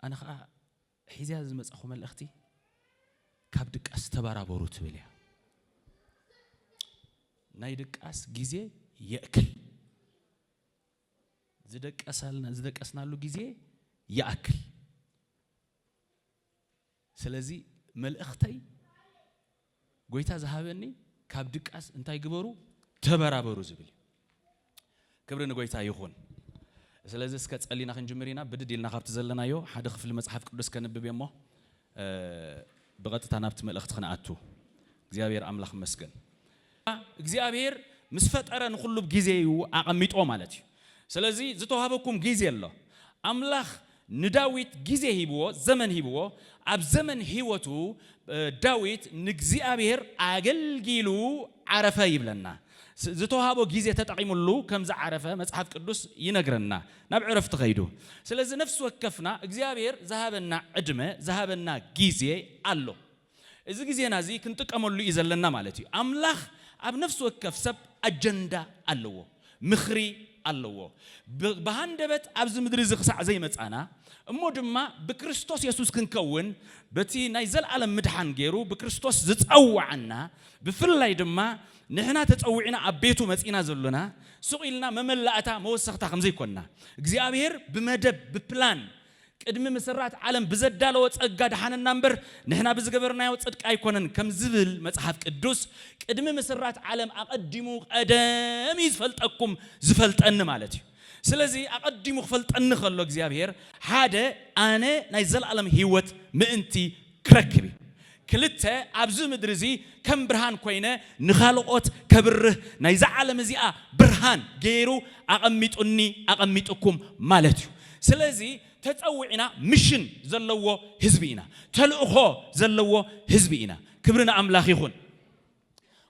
ኣነ ኸዓ ሒዝያ ዝመጻኹ መልእኽቲ ካብ ድቃስ ተበራበሩ ትብል እያ። ናይ ድቃስ ግዜ የእክል። ዝደቀሳልና-፣ ዝደቀስናሉ ግዜ ይኣክል። ስለዚ መልእኽተይ ጎይታ ዝሃበኒ ካብ ድቃስ እንታይ ግበሩ? ተበራበሩ ዝብል እዩ። ክብሪ ንጎይታ ይኹን። ስለዚ እስከ ጸሊና ክንጅምር ኢና። ብድድ ኢልና ካብቲ ዘለናዮ ሓደ ክፍሊ መጽሓፍ ቅዱስ ከንብብ እየ እሞ፣ እ፣ ብቐጥታ ናብቲ መልእኽቲ ክንኣቱ። እግዚኣብሔር ኣምላኽ ይመስገን። እግዚኣብሔር ምስ ፈጠረ ንኹሉ ግዜ እዩ ኣቐሚጦ ማለት እዩ። ስለዚ ዝተዋህበኩም ግዜ ኣሎ። ኣምላኽ ንዳዊት ግዜ ሂብዎ፣ ዘመን ሂብዎ። ኣብ ዘመን ህይወቱ፣ እ፣ ዳዊት ንእግዚኣብሔር ኣገልጊሉ ዓረፈ ይብለና። ስ-፣ ዝተዋህቦ ግዜ ተጠቒሙሉ ከም ዝዓረፈ መጽሓፍ ቅዱስ ይነግረና፣ ናብ ዕረፍቲ ከይዱ። ስለዚ ነፍሲ ወከፍና እግዚኣብሔር ዝሃበና ዕድመ፣ ዝሃበና ግዜ ኣሎ። እዚ ግዜና እዚ ክንጥቀመሉ እዩ ዘለና ማለት እዩ። ኣምላኽ ኣብ ነፍሲ ወከፍ ሰብ ኣጀንዳ ኣለዎ፣ ምኽሪ ኣለዎ። ብ-፣ ብሃንደበት ኣብዚ ምድሪ እዚ ክሳዕ ዘይመጻና፣ እሞ ድማ ብክርስቶስ የሱስ ክንከውን፣ በቲ ናይ ዘለኣለም ምድሓን ገይሩ ብክርስቶስ ዝጸውዓና፣ ብፍላይ ድማ ንሕና ተጸዊዕና ኣብ ቤቱ መጺና ዘሎና፣ ስቕ ኢልና መመላእታ መወሰኽታ ከም ዘይኮንና፣ እግዚኣብሔር ብመደብ፣ ብፕላን፣ ቅድሚ ምስራት ዓለም ብዘዳለዎ ጸጋ ደሓነና እምበር፣ ንሕና ብዝገበርናዮ ጽድቂ ኣይኮነን ከም ዝብል መጽሓፍ ቅዱስ፣ ቅድሚ ምስራት ዓለም ኣቐዲሙ ቀደም እዩ ዝፈልጠኩም፣ ዝፈልጠኒ ማለት እዩ። ስለዚ ኣቐዲሙ ክፈልጠኒ ከሎ እግዚኣብሔር፣ ሓደ፣ ኣነ ናይ ዘለኣለም ህይወት ምእንቲ ክረክብ እዩ። ክልተ፣ ኣብዚ ምድሪ እዚ ከም ብርሃን ኮይነ ንኻልኦት ከብርህ፣ ናይዛ ዓለም እዚኣ ብርሃን ገይሩ ኣቐሚጡኒ፣ ኣቐሚጡኩም ማለት እዩ። ስለዚ ተጸዊዕና ሚሽን ዘለዎ ህዝቢ ኢና። ተልእኾ ዘለዎ ህዝቢ ኢና። ክብሪ ንኣምላኽ ይኹን።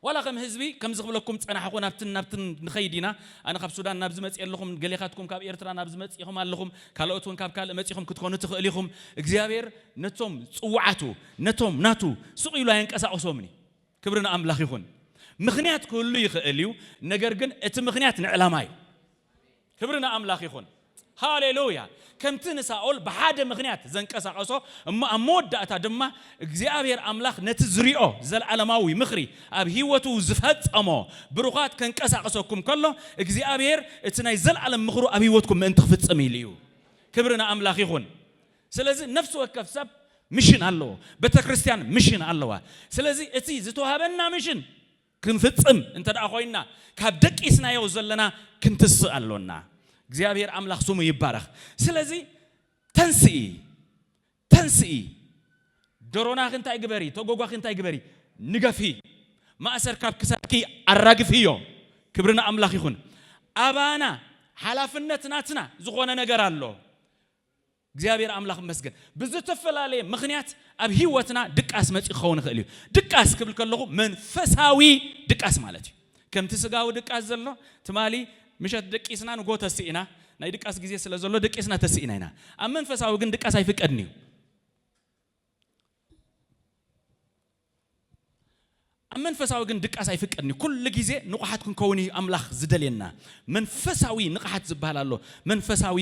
ዋላ ከም ህዝቢ ከምዚ ክብለኩም ጸናሕኹ፣ ናብትን ናብትን ንኸይድ ኢና። ኣነ ካብ ሱዳን ናብዚ መጽእ ኣለኹም፣ ገሌኻትኩም ካብ ኤርትራ ናብዚ መጺኹም ኣለኹም፣ ካልኦት እውን ካብ ካልእ መጺኹም ክትኮኑ ትኽእል ኢኹም። እግዚኣብሔር ነቶም ጽውዓቱ፣ ነቶም ናቱ ስቕ ኢሉ ኣየንቀሳቕሶምን እዩ። ክብሪ ንኣምላኽ ይኹን። ምኽንያት ክህሉ ይኽእል እዩ፣ ነገር ግን እቲ ምኽንያት ንዕላማ እዩ። ክብሪ ንኣምላኽ ይኹን። ሃሌሉያ። ከምቲ ንሳኦል ብሓደ ምኽንያት ዘንቀሳቐሶ፣ እሞ ኣብ መወዳእታ ድማ እግዚኣብሔር ኣምላኽ ነቲ ዝሪኦ ዘለዓለማዊ ምኽሪ ኣብ ህይወቱ ዝፈጸሞ ብሩኻት ከንቀሳቕሰኩም ከሎ፣ እግዚኣብሔር እቲ ናይ ዘለዓለም ምኽሩ ኣብ ህይወትኩም ምእንቲ ክፍጽም ኢሉ እዩ። ክብሪ ንኣምላኽ ይኹን። ስለዚ ነፍሲ ወከፍ ሰብ ሚሽን ኣለዎ። ቤተ ክርስቲያን ሚሽን ኣለዋ። ስለዚ እቲ ዝተዋህበና ሚሽን ክንፍጽም እንተ ደኣ ኮይንና፣ ካብ ደቂስናዮ ዘለና ክንትስእ ኣሎና። እግዚኣብሔር ኣምላኽ ስሙ ይባረኽ። ስለዚ ተንስኢ፣ ተንስኢ። ደሮናኺ እንታይ ግበሪ፣ ተጎጓኺ እንታይ ግበሪ፣ ንገፊ። ማእሰር ካብ ክሳድኪ ኣራግፍዮ። ክብሪ ንኣምላኽ ይኹን። ኣባና ሓላፍነት ናትና ዝኾነ ነገር ኣሎ። እግዚኣብሔር ኣምላኽ ይመስገን። ብዝተፈላለየ ምኽንያት ኣብ ህይወትና ድቃስ መጺኡ ክኸውን ይኽእል እዩ። ድቃስ ክብል ከለኹ መንፈሳዊ ድቃስ ማለት እዩ። ከምቲ ስጋዊ ድቃስ ዘሎ፣ ትማሊ ምሸት ደቂስና ንጎ ተስኢና፣ ናይ ድቃስ ግዜ ስለ ዘሎ ደቂስና ተስኢና ኢና። ኣብ መንፈሳዊ ግን ድቃስ ኣይፍቀድን እዩ። ኣብ መንፈሳዊ ግን ድቃስ ኣይፍቀድን እዩ። ኩሉ ግዜ ንቑሓት ክንከውን እዩ ኣምላኽ ዝደልየና። መንፈሳዊ ንቕሓት ዝበሃል ኣሎ፣ መንፈሳዊ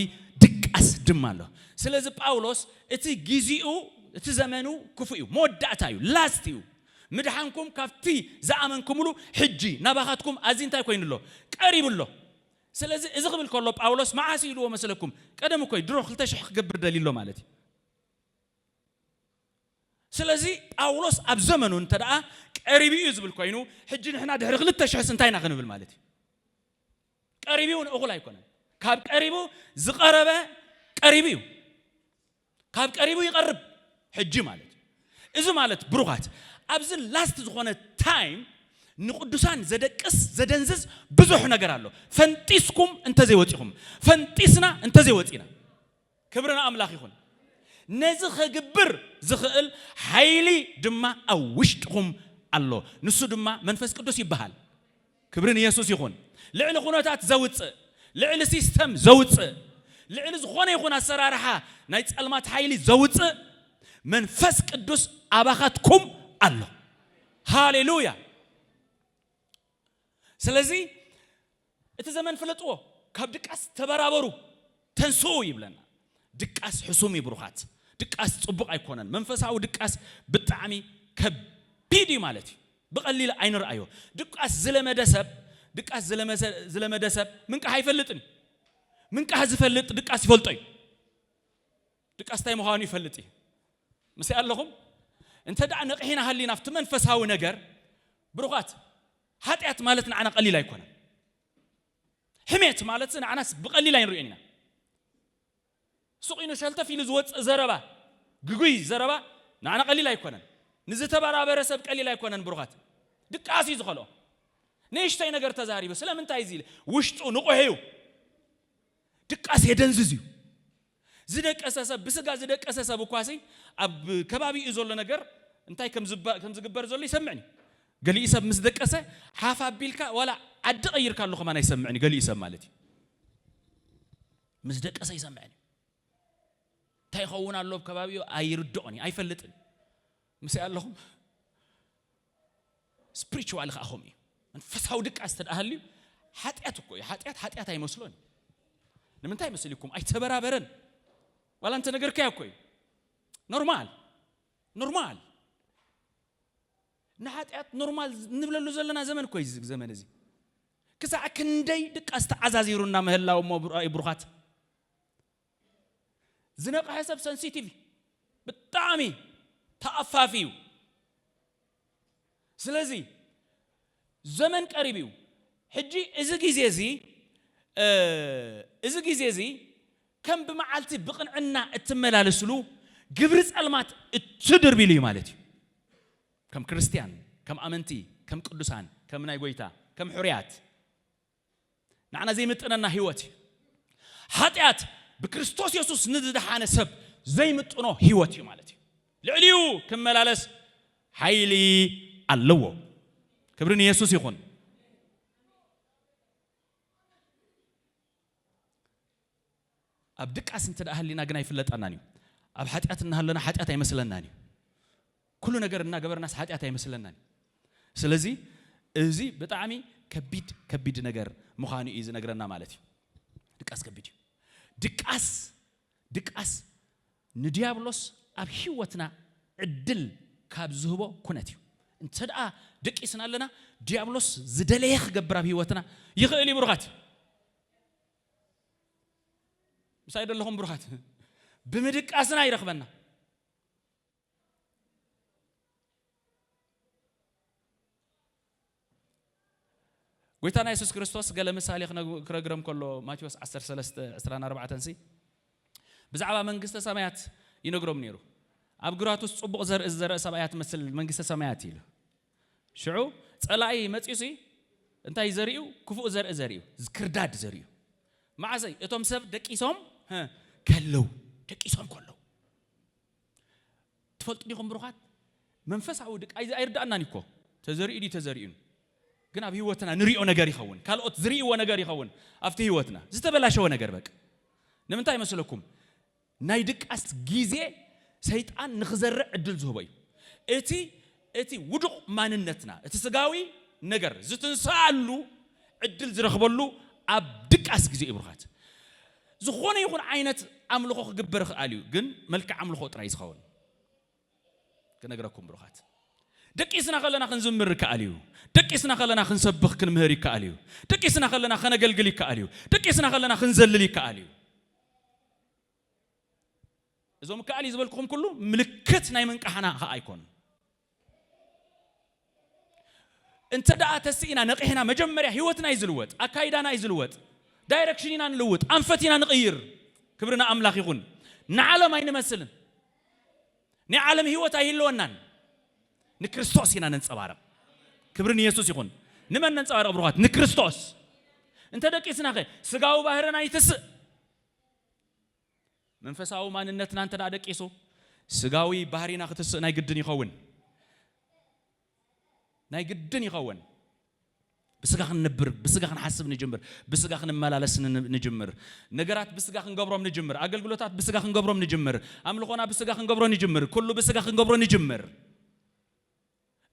ድቃስ ድማ ኣሎ። ስለዚ ጳውሎስ እቲ ግዜኡ፣ እቲ ዘመኑ ክፉእ እዩ፣ መወዳእታ እዩ፣ ላስት እዩ። ምድሓንኩም ካብቲ ዝኣመንኩምሉ ሕጂ ናባኻትኩም ኣዚ እንታይ ኮይኑ ኣሎ? ቀሪቡ ኣሎ። ስለዚ እዚ ክብል ከሎ ጳውሎስ መዓስ ኢልዎ መስለኩም? ቀደም እኮ እዩ፣ ድሮ ክልተ ሽሕ ክገብር ደልዩ ኣሎ ማለት እዩ። ስለዚ ጳውሎስ ኣብ ዘመኑ እንተ ደኣ ቀሪቡ እዩ ዝብል ኮይኑ፣ ሕጂ ንሕና ድሕሪ ክልተ ሽሕስ እንታይ ኢና ክንብል ማለት እዩ? ቀሪቡ እውን እኹል ኣይኮነን። ካብ ቀሪቡ ዝቐረበ ቀሪቡ እዩ። ካብ ቀሪቡ ይቐርብ ሕጂ ማለት እዩ። እዚ ማለት ብሩኻት፣ ኣብዚ ላስት ዝኾነ ታይም ንቅዱሳን ዘደቅስ፣ ዘደንዝዝ ብዙሕ ነገር ኣሎ። ፈንጢስኩም እንተዘይወጺኹም፣ ፈንጢስና እንተዘይወጺና፣ ክብሪ ንኣምላኽ ይኹን። ነዚ ኸግብር ዝኽእል ሓይሊ ድማ ኣብ ውሽጥኹም ኣሎ። ንሱ ድማ መንፈስ ቅዱስ ይበሃል። ክብሪ ንየሱስ ይኹን። ልዕሊ ኩነታት ዘውጽእ፣ ልዕሊ ሲስተም ዘውጽእ፣ ልዕሊ ዝኾነ ይኹን ኣሰራርሓ ናይ ጸልማት ሓይሊ ዘውጽእ መንፈስ ቅዱስ ኣባኻትኩም ኣሎ። ሃሌሉያ። ስለዚ እቲ ዘመን ፍለጥዎ፣ ካብ ድቃስ ተበራበሩ፣ ተንስኡ ይብለና። ድቃስ ሕሱም እዩ ብሩኻት። ድቃስ ጽቡቕ ኣይኮነን። መንፈሳዊ ድቃስ ብጣዕሚ ከቢድ እዩ ማለት እዩ። ብቐሊል ኣይንርኣዮ። ድቃስ ዝለመደ ሰብ፣ ድቃስ ዝለመሰ-፣ ዝለመደ ሰብ ምንቃሕ ኣይፈልጥን እዩ። ምንቃሕ ዝፈልጥ ድቃስ ይፈልጦ እዩ። ድቃስ እንታይ ምዃኑ ይፈልጥ እዩ። ምስ ኣለኹም እንተ ደኣ ነቒሕና ሃሊና ኣብቲ መንፈሳዊ ነገር፣ ብሩኻት፣ ሓጢኣት ማለት ንዓና ቀሊል ኣይኮነን። ሕሜት ማለት ንዓናስ ብቐሊል ኣይንርእዮን ኢና። ስቕ ኢሉ ሸልተፍ ኢሉ ዝወጽእ ዘረባ፣ ግጉይ ዘረባ ንዓና ቀሊል ኣይኮነን። ንዝተበራበረ ሰብ ቀሊል ኣይኮነን ብሩኻት። ድቃስ እዩ ዝኸልኦ። ንእሽተይ ነገር ተዛሪቡ ስለምንታይ እዚ ኢለ? ውሽጡ ንቑሕ እዩ። ድቃስ የደንዝዝ እዩ። ዝደቀሰ ሰብ፣ ብስጋ ዝደቀሰ ሰብ እኳሲ ኣብ ከባቢኡ ዘሎ ነገር እንታይ ከም ዝባ-፣ ከም ዝግበር ዘሎ ይሰምዕን እዩ። ገሊኡ ሰብ ምስ ደቀሰ ሓፍ ኣቢልካ ዋላ ዓዲ ቀይርካ ኣሎ ከማን ኣይሰምዕን እዩ። ገሊኡ ሰብ ማለት እዩ። ምስ ደቀሰ ይሰምዕን እዩ። እንታይ ይኸውን ኣሎ ኣብ ከባቢኡ ኣይርድኦን እዩ፣ ኣይፈልጥን። ምስ ኣለኹም ስፒሪቹዋል ከኣ ከምኡ እዩ። መንፈሳዊ ድቃስ እንተ ደኣ ሃልዩ ሓጢኣት እኮ እዩ። ሓጢኣት ሓጢኣት ኣይመስሎን እዩ። ንምንታይ መሰልኩም? ኣይተበራበረን። ዋላ እንተ ነገርካዮ እኮ እዩ። ኖርማል፣ ኖርማል። ንሓጢኣት ኖርማል እንብለሉ ዘለና ዘመን እኮ እዩ እዚ ዘመን እዚ። ክሳዕ ክንደይ ድቃስ ተዓዛዚሩና ምህላው እሞ ብሩ-፣ ብሩኻት። ዝነቕሐ ሰብ ሰንሲቲቭ እዩ። ብጣዕሚ ተኣፋፊ እዩ። ስለዚ ዘመን ቀሪብ እዩ። ሕጂ እዚ ግዜ እዚ፣ እ፣ እዚ ግዜ እዚ ከም ብመዓልቲ ብቕንዕና እትመላለስሉ ግብሪ ጸልማት እትድርብሉ እዩ ማለት እዩ። ከም ክርስትያን፣ ከም ኣመንቲ፣ ከም ቅዱሳን፣ ከም ናይ ጎይታ፣ ከም ሕሩያት፣ ንዓና ዘይምጥነና ህይወት እዩ። ሓጢኣት ብክርስቶስ የሱስ ንዝደሓነ ሰብ ዘይምጥኖ ህይወት እዩ ማለት እዩ። ልዕሊኡ ክመላለስ ሓይሊ ኣለዎ። ክብሪ ንየሱስ ይኹን። ኣብ ድቃስ እንተ ደኣ ሃሊና ግን ኣይፍለጠናን እዩ። ኣብ ሓጢኣት እናሃለና ሓጢኣት ኣይመስለናን እዩ። ኩሉ ነገር እናገበርናስ ሓጢኣት ኣይመስለናን እዩ። ስለዚ እዚ ብጣዕሚ ከቢድ፣ ከቢድ ነገር ምዃኑ እዩ ዝነግረና ማለት እዩ። ድቃስ ከቢድ እዩ። ድቃስ፣ ድቃስ ንዲያብሎስ ኣብ ህይወትና ዕድል ካብ ዝህቦ ኩነት እዩ። እንተ ደኣ ደቂስና ኣለና፣ ዲያብሎስ ዝደለየ ክገብር ኣብ ህይወትና ይኽእል እዩ ብሩኻት። ምሳይ ደለኹም ብሩኻት። ብምድቃስና ይረኽበና። ጎይታና የሱስ ክርስቶስ ገለ ምሳሌ ክነግ-፣ ክነግሮም ከሎ ማቴዎስ ዓሰርተ ሰለስተ ዕስራን ኣርባዕተን ሲ ብዛዕባ መንግስተ ሰማያት ይነግሮም ነይሩ። ኣብ ግራቱስ ጽቡቕ ዘርኢ ዝዘርአ ሰብኣይ እያ ትመስል መንግስተ ሰማያት ኢሉ። ሽዑ ጸላኢ መጺኡሲ እንታይ ዘሪኡ? ክፉእ ዘርኢ ዘሪኡ፣ ዝክርዳድ ዘሪኡ። መዓሰይ እቶም ሰብ ደቂሶም፣ ሀ፣ ከለዉ፣ ደቂሶም ከለዉ። ትፈልጡ ዲኹም ብሩኻት? መንፈሳዊ ድቃ-፣ ኣይ-፣ ኣይርዳእናን እኮ። ተዘሪኡ ድዩ ተዘሪኡን? ግን ኣብ ህይወትና ንሪኦ ነገር ይኸውን። ካልኦት ዝሪእዎ ነገር ይኸውን። ኣብቲ ህይወትና ዝተበላሸወ ነገር በቃ። ንምንታይ ይመስለኩም? ናይ ድቃስ ግዜ ሰይጣን ንኽዘርእ ዕድል ዝህቦ እዩ። እቲ፣ እቲ ውዱቕ ማንነትና፣ እቲ ስጋዊ ነገር ዝትንስኣሉ ዕድል ዝረኽበሉ ኣብ ድቃስ ግዜ እዩ ብሩኻት። ዝኾነ ይኹን ዓይነት ኣምልኾ ክግበር ይኽኣል እዩ፣ ግን መልክዕ ኣምልኾ ጥራይ ዝኸውን። ክነግረኩም ብሩኻት። ደቂስና ከለና ክንዝምር ይከኣል እዩ። ደቂስና ከለና ክንሰብኽ ክንምህር ይከኣል እዩ። ደቂስና ከለና ከነገልግል ይከኣል እዩ። ደቂስና ከለና ክንዘልል ይከኣል እዩ። እዞም ይከኣል እዩ ዝበልኩኹም ኩሉ ምልክት ናይ ምንቃሕና ኸኣ ኣይኮኑን። እንተ ደኣ ተስኢና ነቒሕና መጀመርያ ህይወትና እዩ ዝልወጥ፣ ኣካይዳና እዩ ዝልወጥ፣ ዳይረክሽን ኢና ንልውጥ፣ ኣንፈት ኢና ንቕይር። ክብሪ ንኣምላኽ ይኹን። ንዓለም ኣይንመስልን። ናይ ዓለም ህይወት ኣይህልወናን። ንክርስቶስ ኢና ነንጸባርቕ። ክብሪ ንየሱስ ይኹን። ንመን ነንጸባርቕ ብሩኻት? ንክርስቶስ። እንተ ደቂስናኸ ስጋዊ ባህርና ይትስእ። መንፈሳዊ ማንነትና እንተ ደኣ ደቂሱ ስጋዊ ባህሪና ክትስእ ናይ ግድን ይኸውን። ናይ ግድን ይኸውን። ብስጋ ክንነብር፣ ብስጋ ክንሓስብ ንጅምር፣ ብስጋ ክንመላለስ ን-፣ ንጅምር፣ ነገራት ብስጋ ክንገብሮም ንጅምር፣ ኣገልግሎታት ብስጋ ክንገብሮም ንጅምር፣ ኣምልኾና ብስጋ ክንገብሮ ንጅምር፣ ኩሉ ብስጋ ክንገብሮ ንጅምር።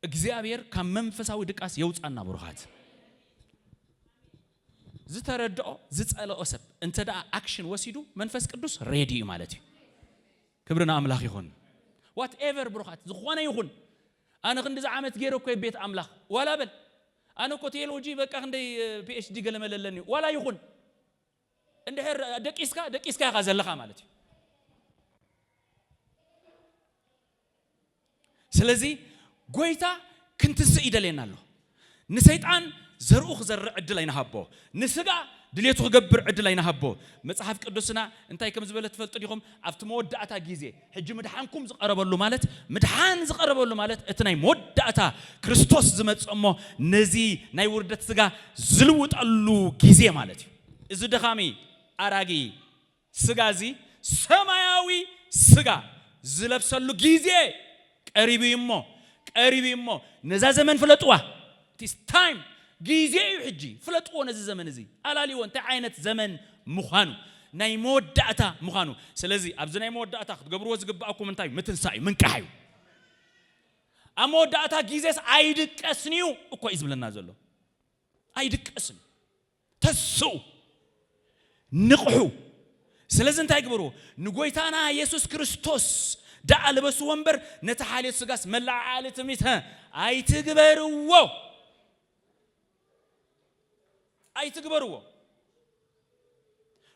እግዚኣብሔር ካብ መንፈሳዊ ድቃስ የውጻና ብሩኻት። ዝተረድኦ ዝጸለኦ ሰብ እንተ ደኣ ኣክሽን ወሲዱ መንፈስ ቅዱስ ሬዲ እዩ ማለት እዩ። ክብሪ ንኣምላኽ ይኹን። ዋትኤቨር ብሩኻት ዝኾነ ይኹን፣ ኣነ ክንዲዚ ዓመት ገይረ እኮ ቤት ኣምላኽ ዋላ በል፣ ኣነ እኮ ቴዎሎጂ በቃ ክንደይ ፒኤችዲ ገለመለ ኣለኒ ዋላ ይኹን፣ እንድሕር ደቂስካ ደቂስካ ኢኻ ዘለኻ ማለት እዩ። ስለዚ ጎይታ ክንትስእ ይደልየና ኣሎ። ንሰይጣን ዘርኡ ክዘርእ ዕድል ኣይንሃቦ። ንስጋ ድሌቱ ክገብር ዕድል ኣይንሃቦ። መጽሓፍ ቅዱስና እንታይ ከም ዝበለ ትፈልጡ ዲኹም? ኣብቲ መወዳእታ ግዜ፣ ሕጂ ምድሓንኩም ዝቐረበሉ ማለት፣ ምድሓን ዝቐረበሉ ማለት እቲ ናይ መወዳእታ ክርስቶስ ዝመጽእ እሞ ነዚ ናይ ውርደት ስጋ ዝልውጠሉ ግዜ ማለት እዩ። እዚ ደኻሚ ኣራጊ ስጋ እዚ ሰማያዊ ስጋ ዝለብሰሉ ግዜ ቀሪቡ እዩ እሞ፣ ቀሪቡ እዩ እሞ፣ ነዛ ዘመን ፍለጥዋ። It is time። ግዜ እዩ ሕጂ። ፍለጥዎ ነዚ ዘመን እዚ። ኣላልዎ እንታይ ዓይነት ዘመን ምዃኑ፣ ናይ መወዳእታ ምዃኑ። ስለዚ ኣብዚ ናይ መወዳእታ ክትገብርዎ ዝግባኣኩም እንታይ እዩ? ምትንሳእ እዩ፣ ምንቃሕ እዩ። ኣብ መወዳእታ ግዜስ ኣይድቀስን እዩ እኮ እዩ ዝብለና ዘሎ። ኣይድቀስን። ተስኡ፣ ንቕሑ። ስለዚ እንታይ ግበርዎ? ንጎይታና የሱስ ክርስቶስ ደኣ ልበስዎ እምበር፣ ነቲ ሓልዮት ስጋስ መለዓዓሊ ትምኒት ኣይትግበርዎ። ኣይትግበርዎ።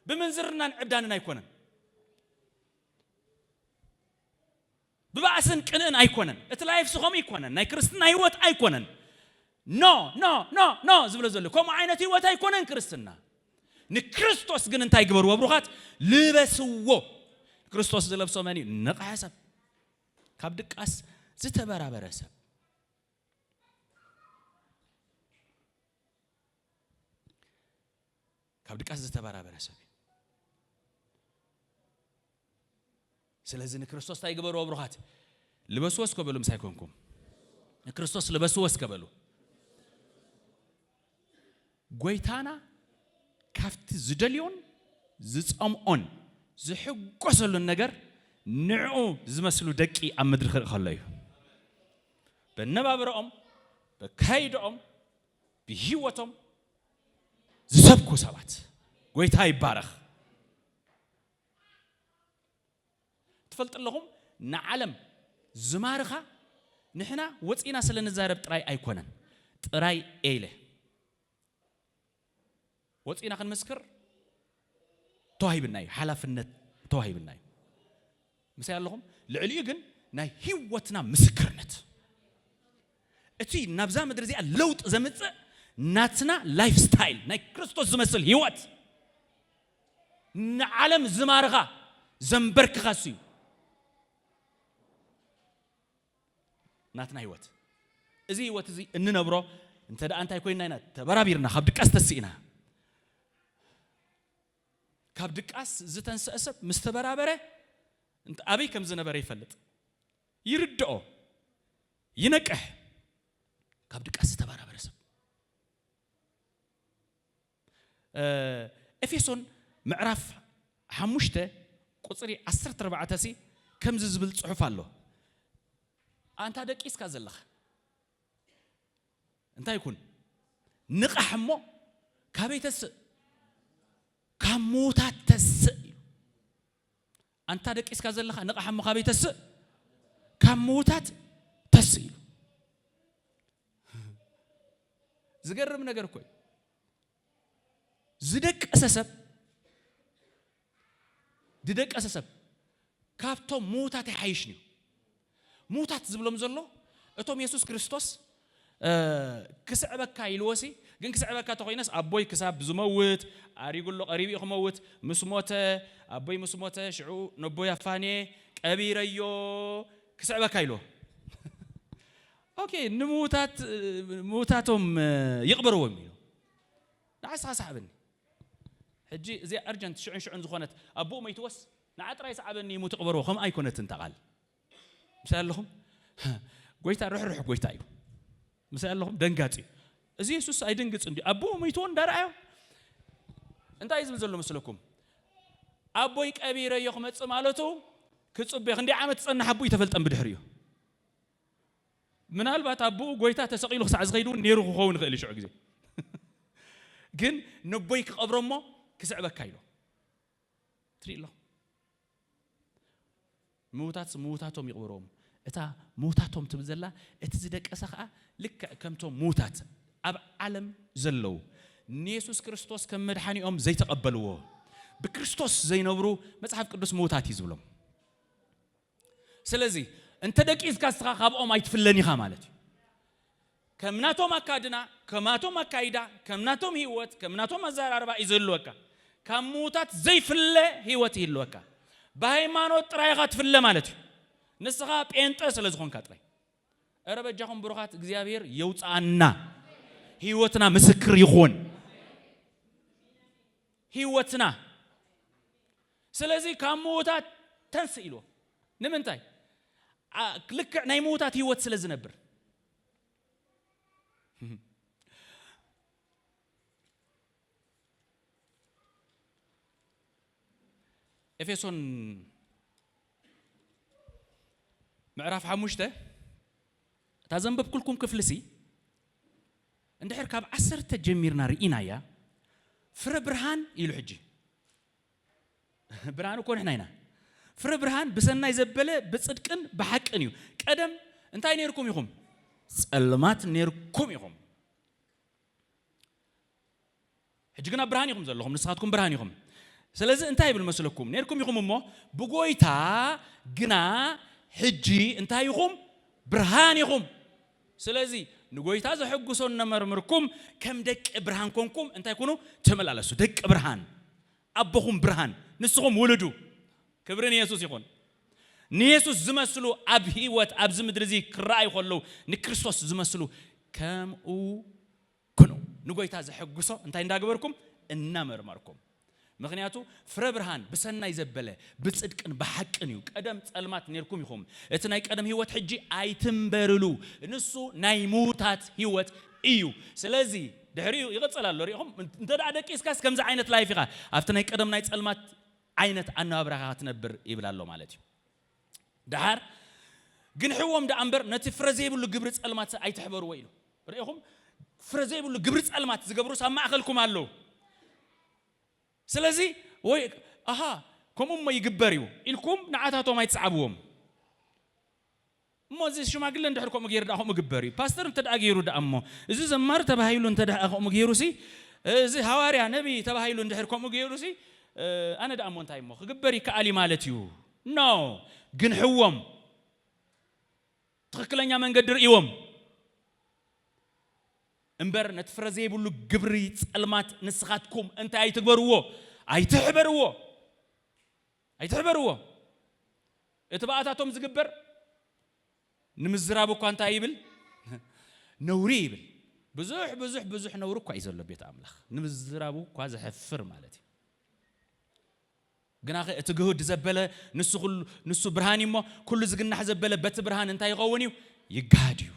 ብምንዝርናን ዕብዳንን ኣይኮነን። ብባእስን ቅንእን ኣይኮነን። እቲ ላይፍ ስኸም ኣይኮነን። ናይ ክርስትና ህይወት ኣይኮነን። ኖ፣ ኖ፣ ኖ፣ ኖ ዝብሎ ዘሎ። ከምኡ ዓይነት ህይወት ኣይኮነን ክርስትና። ንክርስቶስ ግን እንታይ ግበርዎ ብሩኻት? ልበስዎ። ክርስቶስ ዝለብሶ መን እዩ? ንቕሐ ሰብ። ካብ ድቃስ ዝተበራበረ ሰብ። ካብ ድቃስ ዝተበራበረ ሰብ እዩ። ስለዚ ንክርስቶስ እንታይ ግበርዎ ብሩኻት? ልበስዎ እስከ በሉ፣ ምሳይ ኮንኩም። ንክርስቶስ ልበስዎ እስከ በሉ። ጎይታና ካብቲ ዝደልዮን ዝጸምኦን ዝሕጎሰሉን ነገር ንዕኡ ዝመስሉ ደቂ ኣብ ምድሪ ክርኢ ከሎ እዩ። በነባብረኦም፣ በካይደኦም፣ ብህይወቶም ዝሰብኩ ሰባት። ጎይታ ይባረኽ። ትፈልጡ ኣለኹም፣ ንዓለም ዝማርኻ ንሕና ወፂና ስለ ንዛረብ ጥራይ ኣይኮነን። ጥራይ ኤለ ወፂና ክንምስክር ተዋሂብና እዩ፣ ሓላፍነት ተዋሂብና እዩ። ምሳይ ኣለኹም? ልዕሊኡ ግን ናይ ህይወትና ምስክርነት፣ እቲ ናብዛ ምድሪ እዚኣ ለውጢ ዘምፅእ ናትና ላይፍ ስታይል፣ ናይ ክርስቶስ ዝመስል ህይወት፣ ንዓለም ዝማርኻ ዘንበርክኻ እሱ እዩ። ናትና ህይወት፣ እዚ ህይወት እዚ እንነብሮ እንተ ደኣ እንታይ ኮይንና ኢና? ተበራቢርና፣ ካብ ድቃስ ተስኢና። ካብ ድቃስ ዝተንስአ ሰብ ምስ ተበራበረ፣ እንተ ኣበይ ከም ዝነበረ ይፈልጥ፣ ይርድኦ፣ ይነቅሕ። ካብ ድቃስ ዝተበራበረ ሰብ። እ፣ ኤፌሶን ምዕራፍ ሓሙሽተ ቁጽሪ ዓሰርተ ኣርባዕተ ሲ ከምዚ ዝብል ጽሑፍ ኣሎ። ኣንታ ደቂስካ ዘለኻ እንታይ ይኩን? ንቓሕ እሞ ካበይ ተስእ? ካብ ምዉታት ተስእ ኢሉ። ኣንታ ደቂስካ ዘለኻ ንቓሕ እሞ ካበይ ተስእ? ካብ ምዉታት ተስእ ኢሉ። ዝገርም ነገር እኮ እዩ። ዝደቀሰ ሰብ፣ ዝደቀሰ ሰብ ካብቶም ምዉታት ይሓይሽ እዩ። ምዉታት ዝብሎም ዘሎ እቶም የሱስ ክርስቶስ፣ እ፣ ክስዕበካ ኢልዎሲ፣ ግን ክስዕበካ ተኾይነስ ኣቦይ ክሳብ ዝመውት፣ ኣሪጉ ኣሎ፣ ቀሪቡ እዩ ክመውት፣ ምስ ሞተ፣ ኣቦይ ምስ ሞተ፣ ሽዑ ነቦይ ኣፋንየ ቀቢረዮ ክስዕበካ ኢልዎ። ኦኬ፣ ንምዉታት፣ ምዉታቶም፣ እ፣ ይቕበርዎም ኢሉ። ንዓስኻ ሰዓበኒ። ሕጂ እዚኣ ኣርጀንት ሽዑን ሽዑን ዝኾነት ኣቦኡ መይትዎስ ንዓ ጥራይ ሰዓበኒ ይሙት ቅበርዎ፣ ከምኣ ኣይኮነትን እታ ቃል። ምሳይ ኣለኹም? ጎይታ ርሕሩሕ ጎይታ እዩ። ምሳይ ኣለኹም? ደንጋጺ እዩ። እዚ የሱስ ኣይደንግጽ እንዲ ኣቦኡ መይትዎ እንዳረኣዮ እንታይ እዩ ዝብል ዘሎ መስለኩም? ኣቦይ ቀቢረዮ ክመጽእ ማለቱ ክጽበዮ ክንደይ ዓመት ዝጸንሕ ኣቦ ይተፈልጠን ብድሕሪኡ። ምናልባት ኣቦኡ ጎይታ ተሰቒሉ ክሳዕ ዝኸይድ እውን ነይሩ ክኸውን ይኽእል እዩ ሽዑ ግዜ። ግን ነቦይ ክቐብሮ እሞ ክስዕበካ ኢሎ። ትርኢ ኣሎ። ምዉታት ምዉታቶም ይቕበርዎም። እታ ምዉታቶም ትብል ዘላ፣ እቲ ዝደቀሰ ኸኣ ልክዕ ከምቶም ምዉታት ኣብ ዓለም ዘለዉ፣ ንየሱስ ክርስቶስ ከም መድሓኒኦም ዘይተቐበልዎ፣ ብክርስቶስ ዘይነብሩ፣ መጽሓፍ ቅዱስ ምዉታት እዩ ዝብሎም። ስለዚ እንተ ደቂስካ ንስኻ ካብኦም ኣይትፍለን ኢኻ ማለት እዩ። ከም ናቶም ኣካድና፣ ከም ናቶም ኣካይዳ፣ ከም ናቶም ህይወት፣ ከም ናቶም ኣዘራርባ እዩ ዝህልወካ። ካብ ምዉታት ዘይፍለ ህይወት ይህልወካ። ብሃይማኖት ጥራይ ኢኻ ትፍለ ማለት እዩ። ንስኻ ጴንጠ ስለ ዝኾንካ ጥራይ። እረ በጃኹም ብሩኻት፣ እግዚኣብሔር የውፅኣና። ህይወትና ምስክር ይኹን። ህይወትና። ስለዚ ካብ ምዉታት ተንስእ ኢልዎ። ንምንታይ? ኣ-፣ ልክዕ ናይ ምዉታት ህይወት ስለ ዝነብር። ኤፌሶን ምዕራፍ ሓሙሽተ፣ እታ ዘንበብኩልኩም ክፍሊ ሲ፣ እንድሕር ካብ ዓሰርተ ጀሚርና ርኢናያ፣ ፍረ ብርሃን ኢሉ። ሕጂ ብርሃን እኮ ንሕና ኢና። ፍረ ብርሃን ብሰናይ ዘበለ ብጽድቅን ብሓቅን እዩ። ቀደም እንታይ ነርኩም ኢኹም? ጸልማት ነርኩም ኢኹም። ሕጂ ግና ብርሃን ኢኹም ዘለኹም፣ ንስኻትኩም ብርሃን ኢኹም። ስለዚ እንታይ ይብል መስለኩም? ነርኩም ኢኹም እሞ ብጎይታ ግና ሕጂ እንታይ ኢኹም? ብርሃን ኢኹም። ስለዚ ንጎይታ ዘሐጉሶ እናመርምርኩም ከም ደቂ ብርሃን ኮንኩም እንታይ ኩኑ? ተመላለሱ። ደቂ ብርሃን፣ ኣቦኹም ብርሃን፣ ንስኹም ውልዱ። ክብሪ ንየሱስ ይኹን። ንየሱስ ዝመስሉ ኣብ ህይወት ኣብዚ ምድሪ እዚ ክረኣዩ ከለዉ ንክርስቶስ ዝመስሉ ከምኡ ኩኑ። ንጎይታ ዘሐጉሶ እንታይ እንዳገበርኩም? እናመርመርኩም። ምኽንያቱ ፍረ ብርሃን ብሰናይ ዘበለ ብጽድቅን ብሓቅን እዩ። ቀደም ጸልማት ነርኩም ኢኹም። እቲ ናይ ቀደም ህይወት ሕጂ ኣይትንበርሉ። ንሱ ናይ ምዉታት ህይወት እዩ። ስለዚ ድሕሪኡ ይቕጽል ኣሎ። ሪኢኹም? እንተ ደኣ ደቂስካስ ከምዚ ዓይነት ላይፍ ኢኻ ኣብቲ ናይ ቀደም ናይ ጸልማት ዓይነት ኣነባብራኻ ክትነብር ይብል ኣሎ ማለት እዩ። ደሓር ግንሕዎም ደኣ እምበር ነቲ ፍረ ዘይብሉ ግብሪ ጸልማት ኣይትሕበርዎ ኢሉ። ርኢኹም? ፍረ ዘይብሉ ግብሪ ጸልማት ዝገብሩስ ኣብ ማእከልኩም ኣለዉ። ስለዚ ወይ ኣሃ ከምኡ እሞ ይግበር እዩ ኢልኩም ንዓታቶም ኣይትስዓብዎም። እሞ እዚ ሽማግለ እንድሕር ከምኡ ገይሩ ደኣ ከምኡ ግበር እዩ። ፓስተር እንተ ደኣ ገይሩ ደኣ እሞ፣ እዚ ዘማሪ ተባሂሉ እንተ ደኣ ከምኡ ገይሩ ሲ፣ እዚ ሃዋርያ ነቢ ተባሂሉ እንድሕር ከምኡ ገይሩ ሲ፣ ኣነ ደኣ እሞ እንታይ እሞ ክግበር ይከኣል እዩ ማለት እዩ? ኖ፣ ግንሕዎም። ትኽክለኛ መንገዲ ርእይዎም። እምበር ነቲ ፍረ ዘይብሉ ግብሪ ጸልማት ንስኻትኩም እንታይ ኣይትግበርዎ፣ ኣይትሕበርዎ፣ ኣይትሕበርዎ። እቲ ብኣታቶም ዝግበር ንምዝራብ እኳ እንታይ ይብል? ነውሪ ይብል። ብዙሕ፣ ብዙሕ፣ ብዙሕ ነውሪ እኳ እዩ ዘሎ ቤት ኣምላኽ። ንምዝራቡ እኳ ዘሕፍር ማለት እዩ። ግናኸ እቲ ግሁድ ዘበለ ንሱ ኩሉ፣ ንሱ ብርሃን እዩ እሞ፣ ኩሉ ዝግናሕ ዘበለ በቲ ብርሃን እንታይ ይኸውን እዩ? ይጋሃድ እዩ።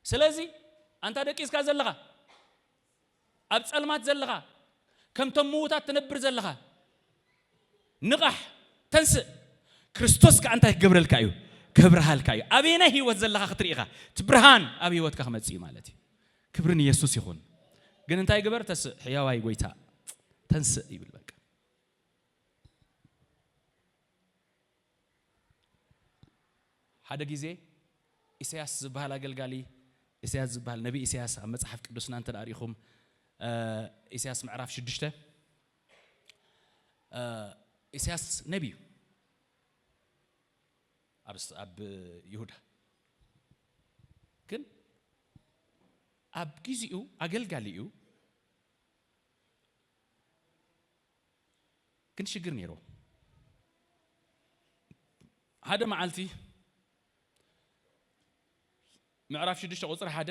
ስለዚ ኣንታ ደቂስካ ዘለኻ፣ ኣብ ጸልማት ዘለኻ፣ ከምቶም ምዉታት ትነብር ዘለኻ፣ ንቓሕ፣ ተንስእ። ክርስቶስ ከኣ እንታይ ክገብረልካ እዩ? ከብርሃልካ እዩ። ኣበየናይ ህይወት ዘለኻ ክትርኢ ኢኻ። እቲ ብርሃን ኣብ ህይወትካ ክመጽእ እዩ ማለት እዩ። ክብሪ ንየሱስ ይኹን። ግን እንታይ ግበር? ተስእ፣ ሕያዋይ ጎይታ፣ ተንስእ ይብል በቃ። ሓደ ግዜ ኢሳያስ ዝበሃል ኣገልጋሊ፣ ኢሳያስ ዝበሃል ነቢ ኢሳያስ ኣብ መጽሓፍ ቅዱስና እንተ ደኣ ርኢኹም፣ እ፣ ኢሳያስ ምዕራፍ ሽዱሽተ፣ እ፣ ኢሳያስ ነቢ እዩ። ኣብ ስ-፣ ኣብ ይሁዳ። ግን ኣብ ግዜኡ ኣገልጋሊ እዩ። ግን ሽግር ነይርዎ። ሓደ መዓልቲ ምዕራፍ ሽዱሽተ ቁጽሪ ሓደ፣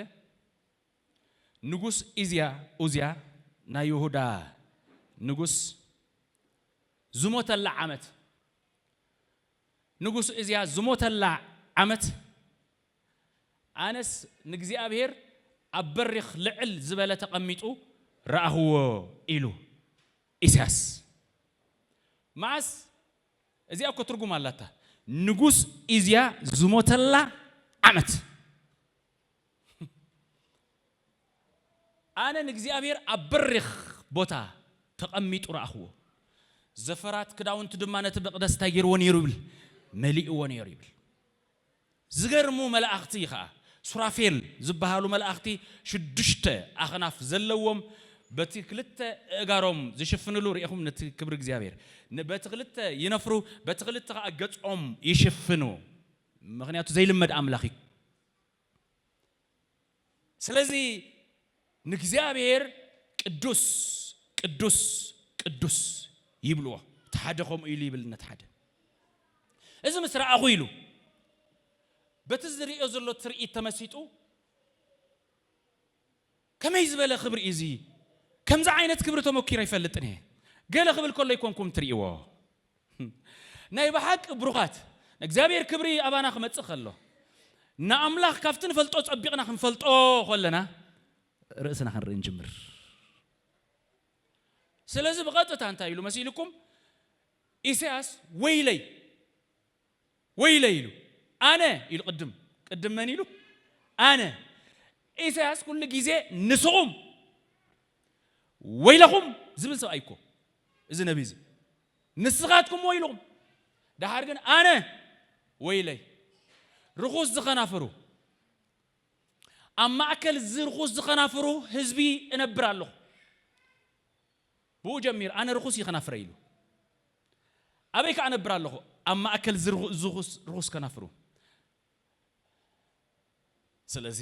ንጉስ ኢዝያ፣ ኡዝያ ናይ ይሁዳ ንጉስ ዝሞተላ ዓመት፣ ንጉስ እዝያ ዝሞተላ ዓመት፣ ኣነስ ንእግዚኣብሔር ኣብ በሪኽ ልዕል ዝበለ ተቐሚጡ ረኣኽዎ ኢሉ ኢሳያስ። መዓስ? እዚኣ እኮ ትርጉም ኣላታ። ንጉስ ኢዝያ ዝሞተላ ዓመት። ኣነ ንእግዚኣብሔር ኣብ በሪኽ ቦታ ተቐሚጡ ረኣኽዎ። ዘፈራት ክዳውንቱ ድማ ነቲ መቕደስ እንታይ ገይርዎ ነይሩ ይብል? መሊእዎ ነይሩ ይብል። ዝገርሙ መላእኽቲ ኸዓ፣ ሱራፌል ዝበሃሉ መላእኽቲ ሽዱሽተ ኣኽናፍ ዘለዎም፣ በቲ ክልተ እጋሮም ዝሽፍንሉ፣ ርኢኹም ነቲ ክብሪ እግዚኣብሔር፣ ን-፣ በቲ ክልተ ይነፍሩ፣ በቲ ክልተ ኸዓ ገጾም ይሽፍኑ። ምኽንያቱ ዘይልመድ ኣምላኽ እዩ። ስለዚ ንእግዚኣብሔር ቅዱስ፣ ቅዱስ፣ ቅዱስ ይብልዎ። እቲ ሓደ ከምኡ ኢሉ ይብል፣ ነቲ ሓደ። እዚ ምስ ረኣኹ ኢሉ፣ በቲ ዝርእዮ ዘሎ ትርኢት ተመሲጡ፣ "ከመይ ዝበለ ክብሪ እዩ እዚ? ከምዚ ዓይነት ክብሪ ተመኪረ ኣይፈልጥን እየ." ገለ ክብል ከሎ ኣይኮንኩም ትርእይዎ። ናይ ብሓቂ ብሩኻት፣ ንእግዚኣብሔር ክብሪ ኣባና ክመጽእ ከሎ፣ ንኣምላኽ ካብቲ ንፈልጦ ጸቢቕና ክንፈልጦ ከለና፣ ርእስና ክንርኢ ንጅምር። ስለዚ ብቐጥታ እንታይ ኢሉ መሲልኩም? ኢሳያስ "ወይለይ፣ ወይለይ" ኢሉ፣ "ኣነ" ኢሉ፣ ቅድም፣ ቅድም መን ኢሉ? "ኣነ." ኢሳያስ ኩሉ ግዜ "ንስኹም ወይለኹም" ዝብል ሰብኣይ እኮ እዚ ነቢ እዚ። "ንስኻትኩም ወይልኹም"፣ ደሓር ግን "ኣነ ወይለይ"። ርኹስ ዝኸናፍሩ፣ ኣብ ማእከል እዚ ርኹስ ዝኸናፍሩ ህዝቢ እነብር ኣለኹ። ብኡ ጀሚር፣ "ኣነ ርኹስ ይኸናፍረ" ኢሉ። ኣበይ ከኣ እነብር ኣለኹ? ኣብ ማእከል እዚ ርኹ-፣ ዝኹስ-፣ ርኹስ ከናፍሩ። ስለዚ፣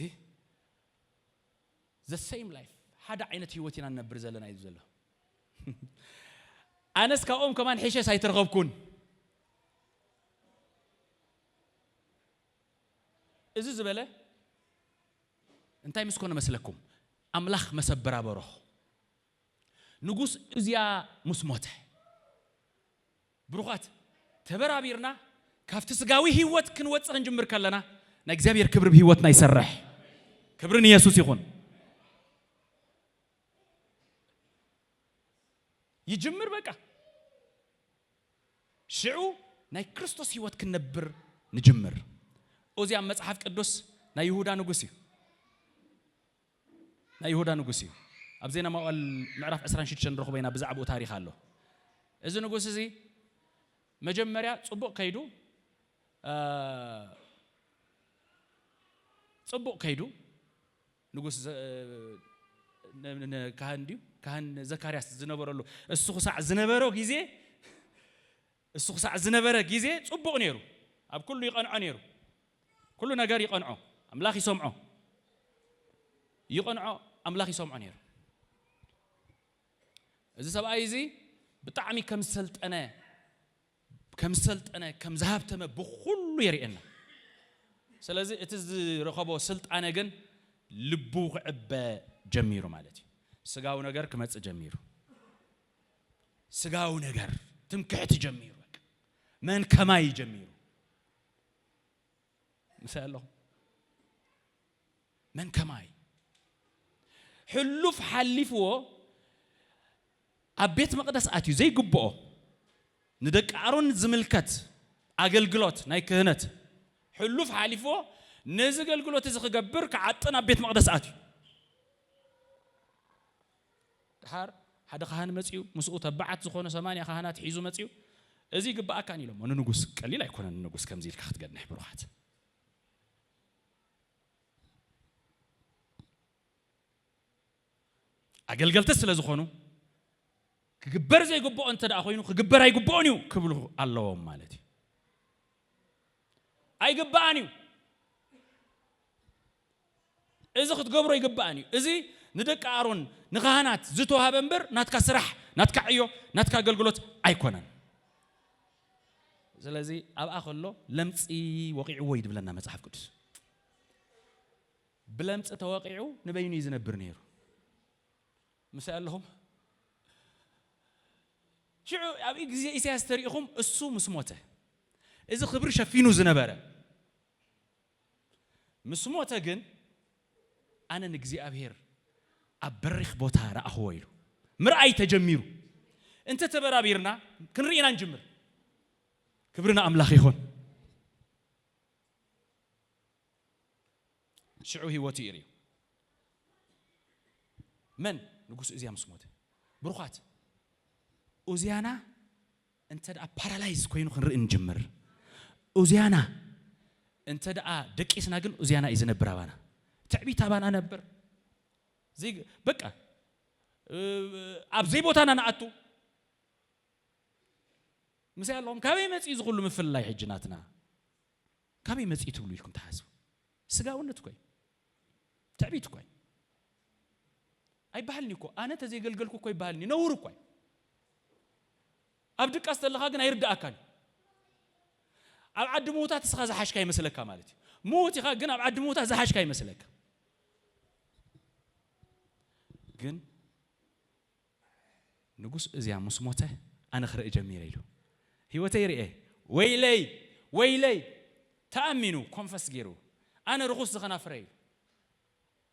the same life፣ ሓደ ዓይነት ህይወት ኢና ንነብር ዘለና እዩ ዘሎ። ኣነስ ካብኦም ከማን ሒሸስ ኣይተረኸብኩን። እዚ ዝበለ እንታይ ምስ ኮነ መስለኩም? ኣምላኽ መሰበራበሮ። ንጉስ እዝያ ምስ ሞተ፣ ብሩኻት፣ ተበራቢርና ካብቲ ስጋዊ ህይወት ክንወጽእ ክንጅምር ከለና፣ ናይ እግዚኣብሔር ክብሪ ብህይወትና ይሰርሕ። ክብሪ ንየሱስ ይኹን። ይጅምር በቃ። ሽዑ ናይ ክርስቶስ ህይወት ክንነብር ንጅምር። ኦዝያ ኣብ መጽሓፍ ቅዱስ ናይ ይሁዳ ንጉስ እዩ። ናይ ይሁዳ ንጉስ እዩ። ኣብ ዜና መዋዕል ምዕራፍ ዕስራን ሽዱሽተን ንረኽቦ ኢና፣ ብዛዕባኡ ታሪኽ ኣሎ። እዚ ንጉስ እዚ መጀመርያ ጽቡቕ ከይዱ፣ እ፣ ጽቡቕ ከይዱ፣ ንጉስ ዘ-፣ ን-፣ ን-፣ ካህን ድዩ? ካህን ዘካርያስ ዝነበረሉ፣ እሱ ክሳዕ ዝነበሮ ግዜ፣ እሱ ክሳዕ ዝነበረ ግዜ ጽቡቕ ነይሩ። ኣብ ኩሉ ይቐንዖ ነይሩ። ኩሉ ነገር ይቐንዖ። ኣምላኽ ይሰምዖ። ይቐንዖ፣ ኣምላኽ ይሰምዖ ነይሩ። እዚ ሰብኣይ እዚ ብጣዕሚ ከም ዝሰልጠነ፣ ከም ዝሰልጠነ፣ ከም ዝሃብተመ ብኹሉ የርእየና። ስለዚ እቲ ዝረኸቦ ስልጣነ ግን ልቡ ክዕበ ጀሚሩ ማለት እዩ። ስጋዊ ነገር ክመጽእ ጀሚሩ። ስጋዊ ነገር፣ ትምክሕቲ ጀሚሩ። በቃ መን ከማይ ጀሚሩ። ምሳይ ኣለኹም? መን ከማይ? ሕሉፍ ሓሊፍዎ ኣብ ቤት መቕደስ ኣትዩ ዘይግብኦ፣ ንደቂ ኣሮን ዝምልከት ኣገልግሎት ናይ ክህነት ሕሉፍ ሓሊፍዎ፣ ነዚ ኣገልግሎት እዚ ክገብር ክዓጥን ኣብ ቤት መቕደስ ኣትዩ። ድሓር ሓደ ካህን መጺኡ፣ ምስኡ ተባዓት ዝኾኑ ሰማንያ ካህናት ሒዙ መጺኡ፣ "እዚ ይግብኣካን" ኢሎሞ ንንጉስ። ቀሊል ኣይኮነን ንንጉስ ከምዚ ኢልካ ክትገንሕ፣ ብሩኻት። ኣገልገልቲ ስለ ዝኾኑ፣ ክግበር ዘይግብኦ እንተ ደኣ ኮይኑ፣ "ክግበር ኣይግብኦን እዩ" ክብሉ ኣለዎም ማለት እዩ። ኣይግብኣን እዩ። እዚ ክትገብሮ ይግብኣን እዩ። እዚ ንደቂ ኣሮን፣ ንካህናት ዝተዋህበ እምበር፣ ናትካ ስራሕ፣ ናትካ ዕዮ፣ ናትካ ኣገልግሎት ኣይኮነን። ስለዚ ኣብኣ ከሎ ለምጺ ወቒዕዎ እዩ ድብለና መጽሓፍ ቅዱስ። ብለምጺ ተወቒዑ ንበይኑ እዩ ዝነብር ነይሩ። ምሳይ ኣለኹም? ሽዑ ኣብ ግዜ ኢሳያስ ተሪኢኹም፣ እሱ ምስ ሞተ፣ እዚ ክብሪ ሸፊኑ ዝነበረ ምስ ሞተ ግን፣ "ኣነ ንእግዚኣብሔር ኣብ በሪኽ ቦታ ረኣኽዎ" ኢሉ ምርኣይ ተጀሚሩ። እንተ ተበራቢርና ክንርኢ ኢና ንጅምር። ክብሪ ንኣምላኽ ይኹን። ሽዑ ህይወቱ ይርእዩ። መን? ንጉስ ኡዝያ ምስ ሞተ። ብሩኻት፣ ኡዝያና እንተ ደኣ ፓራላይዝ ኮይኑ ክንርኢ ንጅምር። ኡዝያና እንተ ደኣ ደቂስና ግን ኡዝያና እዩ ዝነብር ኣባና። ትዕቢት ኣባና ነብር። ዘይግ-፣ በቃ፣ እ፣ ኣብ ዘይቦታና ንኣቱ። ምሳይ ኣለኹም፣ ካበይ መጺኡ ዝኹሉ ምፍልላይ ሕጂ ናትና? ካበይ መጺኡ ትብሉ ኢልኩም ትሓስቡ? ስጋውነት እኮ እዩ። ትዕቢት እኮ እዩ። ኣይበሃልኒ እኮ፣ ኣነ ተዘይገልገልኩ እኮ ይበሃልኒ፣ ነውር እኮ እዩ። ኣብ ድቃስ ተለኻ ግን ኣይርድኣካን እዩ። ኣብ ዓዲ ምዉታት እስኻ ዝሓሽካ ይመስለካ ማለት እዩ። ምዉት ኢኻ ግን ኣብ ዓዲ ምዉታት ዝሓሽካ ይመስለካ። ግን ንጉስ እዝያ ምስ ሞተ ኣነ ክርኢ ጀሚረ ኢሉ። ህይወተይ ርኤ፣ ወይለይ፣ ወይለይ፣ ተኣሚኑ ኮንፈስ ገይሩ፣ ኣነ ርኹስ ዝኸናፍረ ኢሉ።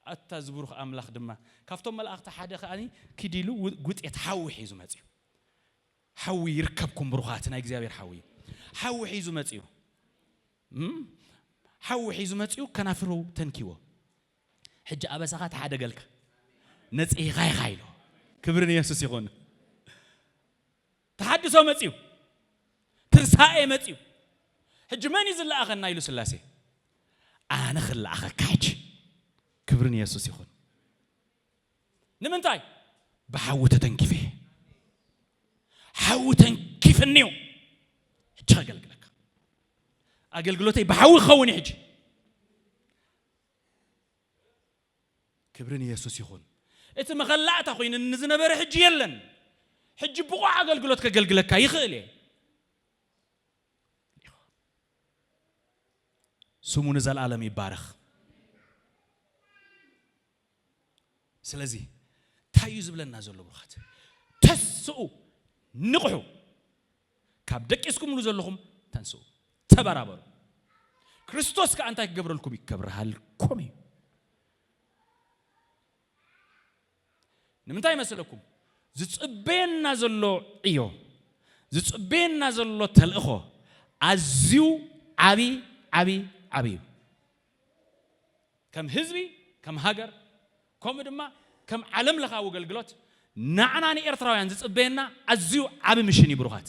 ኣታ ዝብሩኽ ኣምላኽ ድማ ካብቶም መላእኽቲ ሓደ ከኣኒ ኪድ ኢሉ ው-፣ ጉጤት ሓዊ ሒዙ መጺኡ። ሓዊ ይርከብኩም ብሩኻት፣ ናይ እግዚኣብሔር ሓዊ። ሓዊ ሒዙ መጺኡ። እም? ሓዊ ሒዙ መጺኡ ከናፍሩ ተንኪዎ። ሕጂ ኣበሳኻ ተሓደገልካ። ነጺህኻ ኢኻ ኢሉ። ክብሪ ንየሱስ ይኹን። ተሓድሶ መጺኡ። ትንሳኤ መጺኡ። ሕጂ መን እዩ ዝለኣኸና ኢሉ ስላሴ። ኣነ ክለኣኸካ ሕጂ። ክብሪ ንየሱስ ይኹን። ንምንታይ? ብሓዊ ተተንኪፈ። ሓዊ ተንኪፍኒዩ። ሕጂ ከገልግለካ። ኣገልግሎተይ ብሓዊ ክኸውን እዩ ሕጂ። ክብሪ ንየሱስ ይኹን። እቲ መኸላእታ ኮይኑ ንዝነበረ ሕጂ የለን። ሕጂ ብቑዕ ኣገልግሎት ከገልግለካ ይኽእል እየ። ስሙ ንዘለኣለም ይባረኽ። ስለዚ እንታይ እዩ ዝብለና ዘሎ ብሩኻት? ተስኡ፣ ንቕሑ። ካብ ደቂስኩምሉ ዘለኹም ተንስኡ፣ ተበራበሩ። ክርስቶስ ከኣ እንታይ ክገብረልኩም እዩ? ከብርሃልኩም እዩ። ንምንታይ ይመስለኩም? ዝጽበየና ዘሎ ዕዮ፣ ዝጽበየና ዘሎ ተልእኾ ኣዝዩ ዓቢ፣ ዓቢ፣ ዓቢ እዩ። ከም ህዝቢ፣ ከም ሃገር፣ ከምኡ ድማ ከም ዓለም ለኻዊ ኣገልግሎት ንዓና ንኤርትራውያን ዝጽበየና ኣዝዩ ዓቢ ምሽን እዩ ብሩኻት።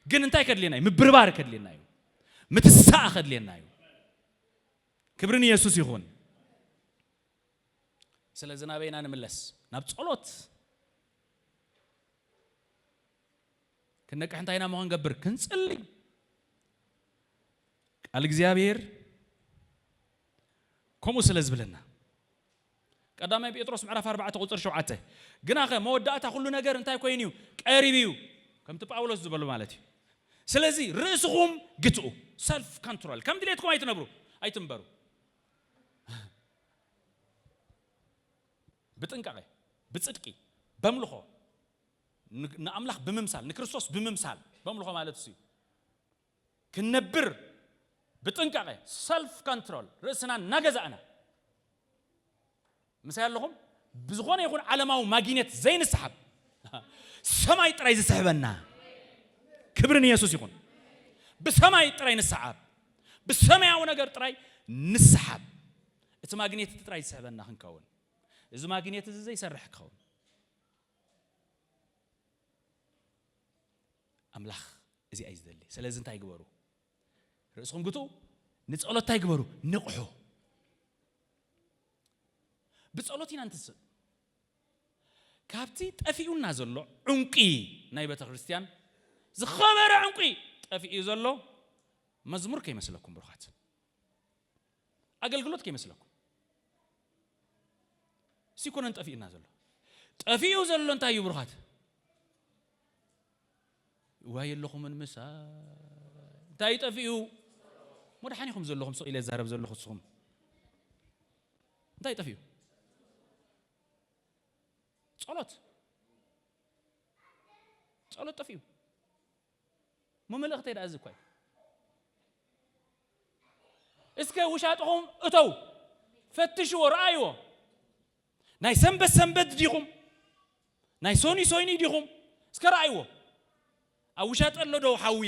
ግን እንታይ ከድልየና እዩ? ምብርባር ከድልየና እዩ። ምትሳእ ከድልየና እዩ። ክብሪ ንየሱስ ይኹን። ስለዚ ናበይና ንምለስ? ናብ ጸሎት። ክንነቅሕ እንታይ ኢና እሞ ክንገብር? ክንጽሊ። ቃል እግዚኣብሔር ከምኡ ስለ ዝብለና። ቀዳማይ ጴጥሮስ ምዕራፍ ኣርባዕተ ቁጽሪ ሸውዓተ፣ ግናኸ መወዳእታ ኩሉ ነገር እንታይ ኮይኑ እዩ? ቀሪቡ እዩ። ከምቲ ጳውሎስ ዝበሎ ማለት እዩ። ስለዚ ርእስኹም ግትኡ። ሰልፍ ኮንትሮል። ከም ድሌትኩም ኣይትነብሩ፣ ኣይትንበሩ። ብጥንቃቄ፣ ብጽድቂ፣ በምልኾ፣ ን-፣ ንኣምላኽ ብምምሳል፣ ንክርስቶስ ብምምሳል፣ በምልኾ ማለት እሱ እዩ። ክንነብር ብጥንቃቄ፣ ሰልፍ ኮንትሮል፣ ርእስና እናገዛእና። ምሳይ ኣለኹም? ብዝኾነ ይኹን ዓለማዊ ማግኔት ዘይንስሓብ፣ ሰማይ ጥራይ ዝስሕበና። ክብሪ ንየሱስ ይኹን። ብሰማይ ጥራይ ንስሓብ፣ ብሰማያዊ ነገር ጥራይ ንስሓብ። እቲ ማግኔት እቲ ጥራይ ዝስሕበና ክንከውን። እዚ ማግኔት እዚ ዘይሰርሕ ክኸውን። ኣምላኽ እዚ እዩ ዝደሊ። ስለዚ እንታይ ግበሩ? ርእስኹም ግትኡ፣ ንጸሎት እንታይ ግበሩ? ንቕሑ። ብጸሎት ኢና እንትስእ። ካብቲ ጠፊኡና ዘሎ ዕንቂ ናይ ቤተ ክርስቲያን ዝኸበረ ዕንቂ ጠፊኡ ዘሎ መዝሙር ከይመስለኩም ብሩኻት። ኣገልግሎት ከይመስለኩም። እሱ ይኮነን ጠፊኡና ዘሎ። ጠፊኡ ዘሎ እንታይ እዩ ብሩኻት? እዋ የለኹምን ምሳ። እንታይ እዩ ጠፊኡ? እሞ ደሓን ኢኹም ዘለኹም፣ ስቕ ኢለ ዝዛረብ ዘለኹ ንስኹም። እንታይ ጠፊኡ? ጸሎት። ጸሎት ጠፊኡ። እሞ መልእኽተይ ደኣ እዚ እኳ እዩ። እስከ ውሻጥኹም እተው፣ ፈትሽዎ፣ ረኣይዎ። ናይ ሰንበት ሰንበት ዲኹም? ናይ ሶኒ ሶኒ ዲኹም? እስከ ረኣይዎ። ኣብ ውሻጠ ኣሎ ዶ ሓዊ?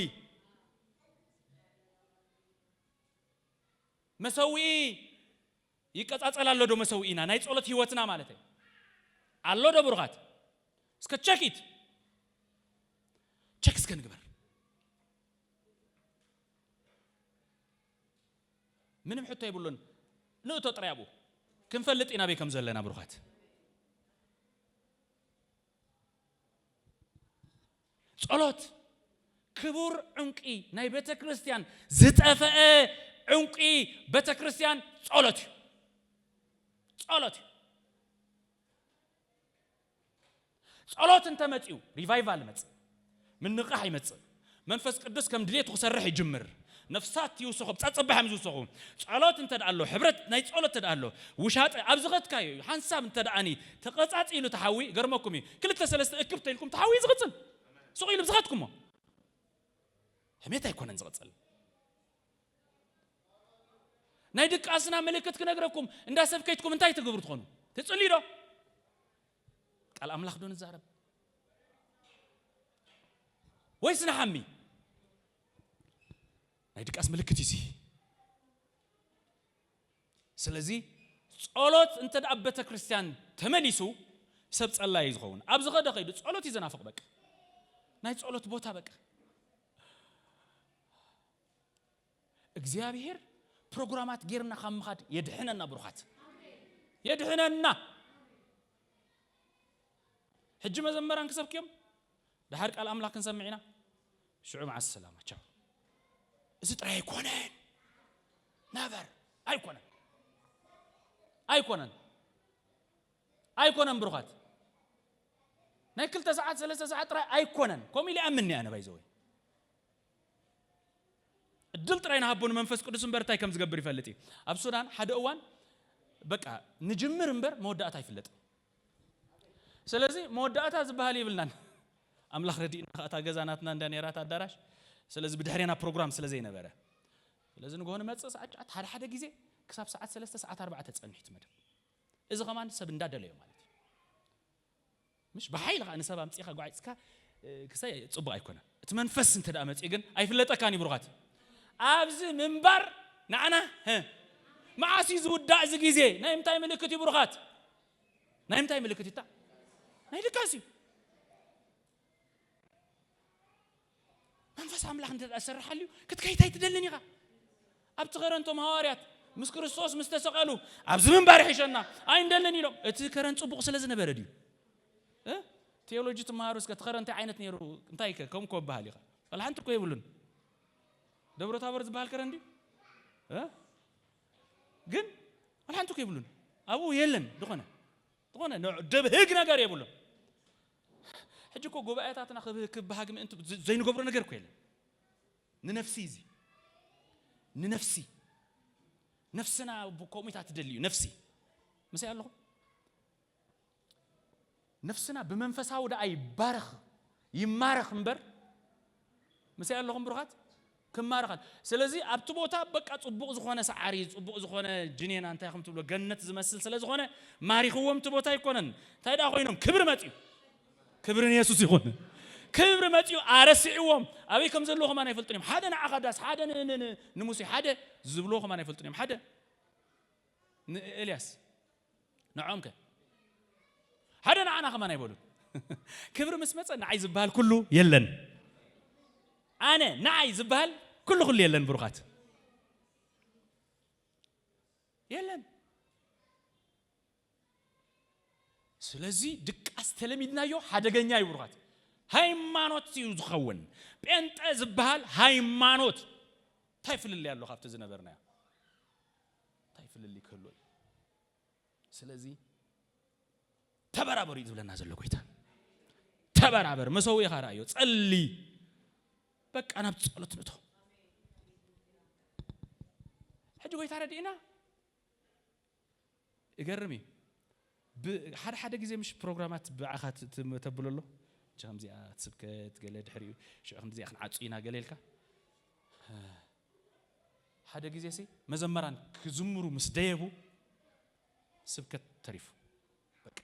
መሰውኢ ይቀጻጸል ኣሎ ዶ መሰውኢና? ናይ ጸሎት ህይወትና ማለት እዩ። ኣሎ ዶ ብሩኻት? እስከ ቸክ ኢት። ቸክ እስከ ንግበር። ምንም ሕቶ የብሉን። ንእቶ ጥራይ ኣብኡ ክንፈልጥ ኢና ኣበይ ከም ዘለና ብሩኻት። ጸሎት ክቡር ዕንቂ ናይ ቤተ ክርስቲያን፣ ዝጠፈአ ዕንቂ ቤተ ክርስቲያን ጸሎት እዩ። ጸሎት እዩ። ጸሎት እንተመጺኡ ሪቫይቫል ይመጽእ፣ ምንቃሕ ይመጽእ። መንፈስ ቅዱስ ከም ድሌቱ ክሰርሕ ይጅምር። ነፍሳት ይውሰኹ፣ ብጻ ጽባሕ እዮም ዝውሰኹ። ጸሎት እንተ ደኣ ኣሎ፣ ሕብረት ናይ ጸሎት እንተ ደኣ ኣሎ፣ ውሻጠ ኣብ ዝኸድካዮ እዩ። ሓንሳብ እንተ ደኣኒ ተቐጻጺሉ ተሓዊ፣ ገርመኩም እዩ። ክልተ ሰለስተ እክብ ተኢልኩም ተሓዊ እዩ ዝቕጽል። ሱቕ ኢሉ ብዝኸድኩሞ። ሕሜት ኣይኮነን ዝቕጽል። ናይ ድቃስና ምልክት ክነግረኩም፣ እንዳ ሰብ ከይትኩም እንታይ ትገብሩ ትኾኑ? ትጽልዩ ዶ? ቃል ኣምላኽ ዶ ንዛረብ? ወይስ ንሓሚ? ናይ ድቃስ ምልክት እዩ እዚ። ስለዚ ጸሎት እንተ ደኣ ኣብ ቤተ ክርስቲያን ተመሊሱ፣ ሰብ ጸላይ እዩ ዝኸውን። ኣብ ዝኸደ ከይዱ ጸሎት እዩ ዝናፍቕ በቃ። ናይ ጸሎት ቦታ በቃ። እግዚኣብሔር ፕሮግራማት ጌርና ካብ ምኻድ የድሕነና ብሩኻት። የድሕነና። ሕጂ መዘመራን ክሰብክዮም፣ ድሓር ቃል ኣምላኽ ክንሰምዕ ኢና። ሽዑ መዓስ ሰላማ፣ ቻው። እዚ ጥራይ ኣይኮነን። ነቨር። ኣይኮነን። ኣይኮነን። ኣይኮነን ብሩኻት። ናይ ክልተ ሰዓት፣ ሰለስተ ሰዓት ጥራይ ኣይኮነን። ከምኡ ኢለ ይኣምን እየ ኣነ፣ ባይዘወይ። እድል ጥራይ ንሃቦ ንመንፈስ ቅዱስ እምበር እንታይ ከም ዝገብር ይፈልጥ እዩ። ኣብ ሱዳን ሓደ እዋን በቃ ንጅምር እምበር መወዳእታ ኣይፍለጥን። ስለዚ መወዳእታ ዝበሃል የብልናን። ኣምላኽ ረዲእና ከኣ እታ ገዛ ናትና እንዳ ነይራ እታ ኣዳራሽ። ስለዚ ብድሕሬና ፕሮግራም ስለ ዘይነበረ። ስለዚ ንግሆ ንመጽእ ሰዓት ትሽዓተ ሓደ ሓደ ግዜ ክሳብ ሰዓት ሰለስተ ሰዓት ኣርባዕተ ጸኒሑ እቲ መደብ። እዚ ከማን ሰብ እንዳደለዮ ማለት እዩ። ምሽ ብሓይሊ ኸኣ ንሰብ ኣምጺእካ ጓዒጽካ፣ እ፣ ክሳይ ጽቡቕ ኣይኮነን። እቲ መንፈስ እንተ ደኣ መጺኡ ግን ኣይፍለጠካን እዩ ብሩኻት። ኣብዚ ምንባር ንዓና፣ ህ፣ መዓስ እዩ ዝውዳእ እዚ ግዜ? ናይ ምንታይ ምልክት እዩ ብሩኻት? ናይ ምንታይ ምልክት ይታ? ናይ ድቃስ እዩ። መንፈስ ኣምላኽ እንተ ደኣ ዝሰርሓሉ እዩ፣ ክትከይድ ኣይትደልን ኢኻ። ኣብቲ ከረንቶም ሃዋርያት ምስ ክርስቶስ ምስ ተሰቐሉ፣ ኣብዚ ምንባር ይሕሸና፣ ኣይንደልን ኢሎም። እቲ ከረን ጽቡቕ ስለ ዝነበረ ድዩ? እ? ቴዎሎጂ ትመሃሩ እስከ፣ እቲ ከረን እንታይ ዓይነት ነይሩ? እንታይ ከ? ከምኡ እኮ ይበሃል ኢኻ። ዋላ ሓንቲ እኮ የብሉን። ደብረ ታቦር ዝበሃል ከረን ድዩ? እ? ግን ዋላ ሓንቲ እኮ የብሉን። ኣብኡ የለን፣ ዝኾነ፣ ዝኾነ ንዕ-፣ ደብህግ ነገር የብሉን። ሕጂ እኮ ጉባኤታትና ክብ-፣ ክበሃግ ምእንቲ ዘ-፣ ዘይንገብሮ ነገር እኮ የለን። ንነፍሲ እዚ። ንነፍሲ። ነፍስና ብ-፣ ከምኡ ኢታ ትደሊ እዩ፣ ነፍሲ። ምሳይ ኣለኹም? ነፍስና ብመንፈሳዊ ደኣ ይባረኽ፣ ይማረኽ እምበር፣ ምሳይ ኣለኹም ብሩኻት? ክማረኻል። ስለዚ ኣብቲ ቦታ በቃ ጽቡቕ ዝኾነ ሰዓሪ፣ ጽቡቕ ዝኾነ ጅኔና፣ እንታይ ከም ትብሎ፣ ገነት ዝመስል ስለ ዝኾነ ማሪኽዎም፣ እቲ ቦታ ኣይኮነን። እንታይ ደኣ ኮይኖም? ክብሪ መጽዩ። ክብሪ ንየሱስ ይኹን። ክብሪ መጽዩ ኣረሲዕዎም። ኣበይ ከም ዘለዉ ከማን ኣይፈልጡን እዮም። ሓደ ንዓኻ ዳስ፣ ሓደ ን-፣ ን-፣ ን-፣ ንሙሴ፣ ሓደ ዝብልዎ ከማን ኣይፈልጡን እዮም። ሓደ ንኤልያስ፣ ንዖም ከ? ሓደ ንዓና ከማን ኣይበሉን። ክብሪ ምስ መጸ ንዓይ ዝበሃል ኩሉ የለን። ኣነ ንዓይ ዝበሃል ኩሉ ኩሉ የለን ብሩኻት። የለን። ስለዚ ድቃስ ተለሚድናዮ ሓደገኛ እዩ ብሩኻት። ሃይማኖት እዩ ዝኸውን። ጴንጠ ዝበሃል ሃይማኖት። እንታይ ፍልልይ ኣሎ ካብቲ ዝነበርናዮ? እንታይ ፍልልይ ክህሉ እዩ? ስለዚ ተበራበሩ እዩ ዝብለና ዘሎ ጎይታ። ተበራበር፣ መሰዊእኻ ርኣዮ፣ ጸሊ። በቃ ናብ ጸሎት ንእቶ። ሕጂ ጎይታ ረዲእና። ይገርም እዩ። ብ-፣ ሓደ ሓደ ግዜ ምሽ ፕሮግራማት ብዓኻ ት-፣ ት-፣ ተብሎ ኣሎ። እቺ ከምዚኣ ስብከት ገለ ድሕሪኡ ሽዑ ከምዚኣ ክንዓጹ ኢና ገለ ኢልካ። ሓደ ግዜ ሲ መዘመራን ክዝምሩ ምስ ደየቡ ስብከት ተሪፉ። በቃ።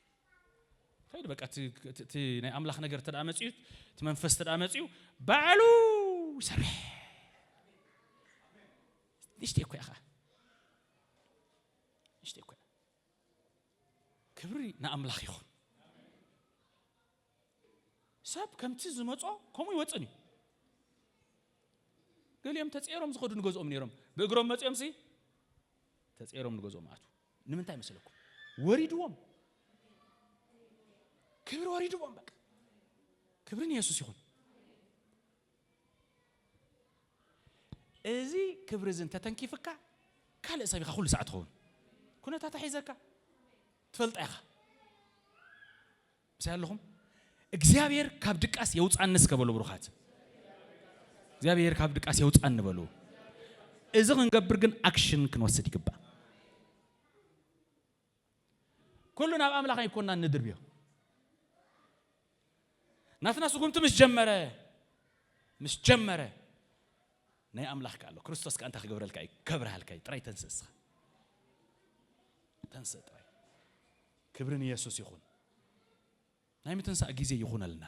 ከይዱ በቃ እቲ፣ እቲ፣ እቲ ናይ ኣምላኽ ነገር ተደኣ መጺኡ፣ እቲ መንፈስ ተደኣ መጺኡ፣ ባዕሉ ይሰርሕ። ንእሽተይ እኮ እያ ኸዓ። ንእሽተይ እኮ እያ። ክብሪ ንኣምላኽ ይኹን። ሰብ ከምቲ ዝመጾ ከምኡ ይወጽን እዩ። ገሊኦም ተጸይሮም ዝኸዱ ንገዝኦም ነይሮም። ብእግሮም መጺኦም ሲ ተጸይሮም ንገዝኦም ኣቱ። ንምንታይ መስለኩም? ወሪድዎም። ክብሪ ወሪድዎም በቃ። ክብሪ ንየሱስ ይኹን። እዚ ክብሪ እዚ እንተተንኪፍካ፣ ካልእ ሰብ ኢኻ ኩሉ ሰዓት ትኸውን። ኩነታት ሒዘካ ትፈልጣ ኢኻ። ምሳይ ኣለኹም? እግዚኣብሔር ካብ ድቃስ የውጻኒ እስከ በሉ ብሩኻት። እግዚኣብሔር ካብ ድቃስ የውጻኒ በሉ። እዚ ክንገብር ግን ኣክሽን ክንወስድ ይግባእ። ኩሉ ናብ ኣምላኽ ኣይኮንና ንድርብዮ። ናትና ስጉምቲ ምስ ጀመረ፣ ምስ ጀመረ፣ ናይ ኣምላኽ ከኣ ኣሎ። ክርስቶስ ከኣ እንታይ ክገብረልካ እዩ? ከብርሃልካ እዩ። ጥራይ ተንስእ እስኻ። ተንስእ ጥራይ። ክብሪ ንየሱስ ይኹን። ናይ ምትንሳእ ግዜ ይኹነልና።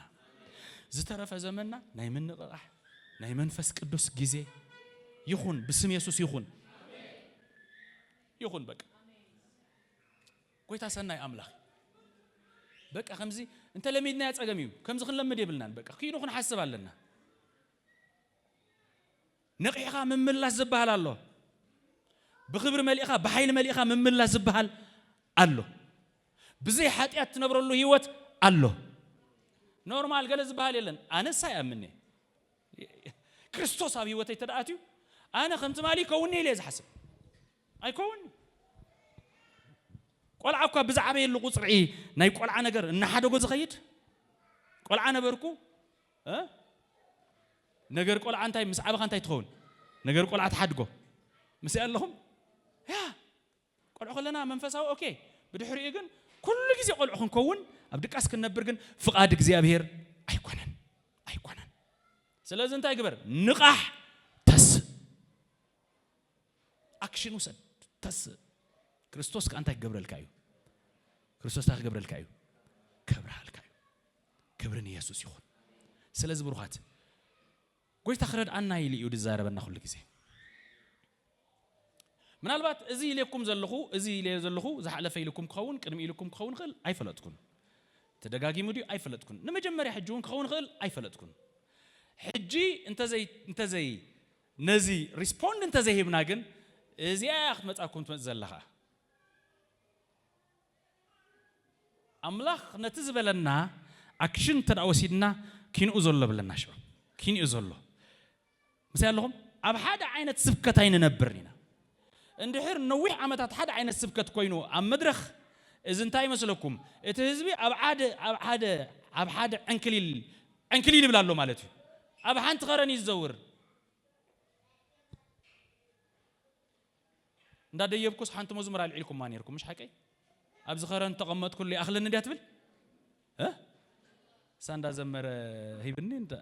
ዝተረፈ ዘመንና ናይ ምንቕቓሕ፣ ናይ መንፈስ ቅዱስ ግዜ ይኹን። ብስም የሱስ ይኹን። ይኹን በቃ። ጎይታ ሰናይ ኣምላኽ። በቃ ከምዚ እንተ ለሚድናዮ ጸገም እዩ። ከምዚ ክንለምድ የብልናን። በቃ ኪኑ ክንሓስብ ኣለና። ነቒሕኻ ምምላስ ዝበሃል ኣሎ። ብኽብሪ መሊእኻ፣ ብሓይሊ መሊእኻ ምምላስ ዝበሃል ኣሎ። ብዘይ ሓጢኣት ትነብረሉ ህይወት ኣሎ። ኖርማል ገለ ዝበሃል የለን። ኣነስ ኣይኣምን'የ። ክርስቶስ ኣብ ህይወተይ ተደኣትዩ፣ ኣነ ከም ትማሊ ይከውን'የ ኢለ እየ ዝሓስብ። ኣይከውን። ቆልዓ እኳ ብዝዓበየሉ ቁጽሪ ናይ ቆልዓ ነገር እናሓደጎ ዝኸይድ ቆልዓ ነበርኩ። እ? ነገር ቆልዓ እንታይ ምስ ዓበኻ እንታይ ትኸውን? ነገር ቆልዓ ትሓድጎ። ምስ ኣለኹም? ያ። ቆልዑ ከለና መንፈሳዊ ኦኬ። ብድሕሪኡ ግን ኩሉ ግዜ ቆልዑ ክንከውን ኣብ ድቃስ ክንነብር ግን ፍቓድ እግዚኣብሔር ኣይኮነን። ኣይኮነን። ስለዚ እንታይ ግበር? ንቓሕ፣ ተስእ። ኣክሽን ውሰድ፣ ተስእ። ክርስቶስ ከኣ እንታይ ክገብረልካ እዩ? ክርስቶስ እንታይ ክገብረልካ እዩ? ከብርሃልካ እዩ። ክብሪ ንየሱስ ይኹን። ስለዚ ብሩኻት፣ ጎይታ ክረድኣና ኢሉ እዩ ዝዛረበና ኩሉ ግዜ። ምናልባት እዚ ኢለኩም ዘለኹ፣ እዚ ኢለ ዘለኹ፣ ዝሓለፈ ኢልኩም ክኸውን፣ ቅድሚ ኢልኩም ክኸውን ይኽእል፣ ኣይፈለጥኩን። ተደጋጊሙ ድዩ? ኣይፈለጥኩን። ንመጀመርያ ሕጂ እውን ክኸውን ይኽእል፣ ኣይፈለጥኩን። ሕጂ እንተዘይ-፣ እንተዘይ-፣ ነዚ ሪስፖንድ እንተዘይሂብና ግን፣ እዚኣ እያ ክትመጻኩም ትመጽእ ዘለኻ። ኣምላኽ ነቲ ዝበለና ኣክሽን እንተ ደኣ ወሲድና፣ ኪንኡ ዘሎ ብለና ሽዑ። ኪንኡ ዘሎ። ምሳይ ኣለኹም? ኣብ ሓደ ዓይነት ስብከት ኣይንነብርን ኢና። እንድሕር ነዊሕ ዓመታት ሓደ ዓይነት ስብከት ኮይኑ ኣብ መድረኽ፣ እዚ እንታይ ይመስለኩም? እቲ ህዝቢ ኣብ ሓደ፣ ኣብ ሓደ፣ ኣብ ሓደ ዕንክሊል፣ ዕንክሊል ይብል ኣሎ ማለት እዩ። ኣብ ሓንቲ ኸረን እዩ ዝዘውር። እንዳደየብኩስ ሓንቲ መዝሙር ኣልዒልኩማ ነይርኩም፣ ምሽ ሓቀይ? ኣብዚ ኸረን ተቐመጥኩሉ ይኣኽለኒ ድያ ትብል? እ? እሳ እንዳዘመረ ሂብኒ እንዳ-፣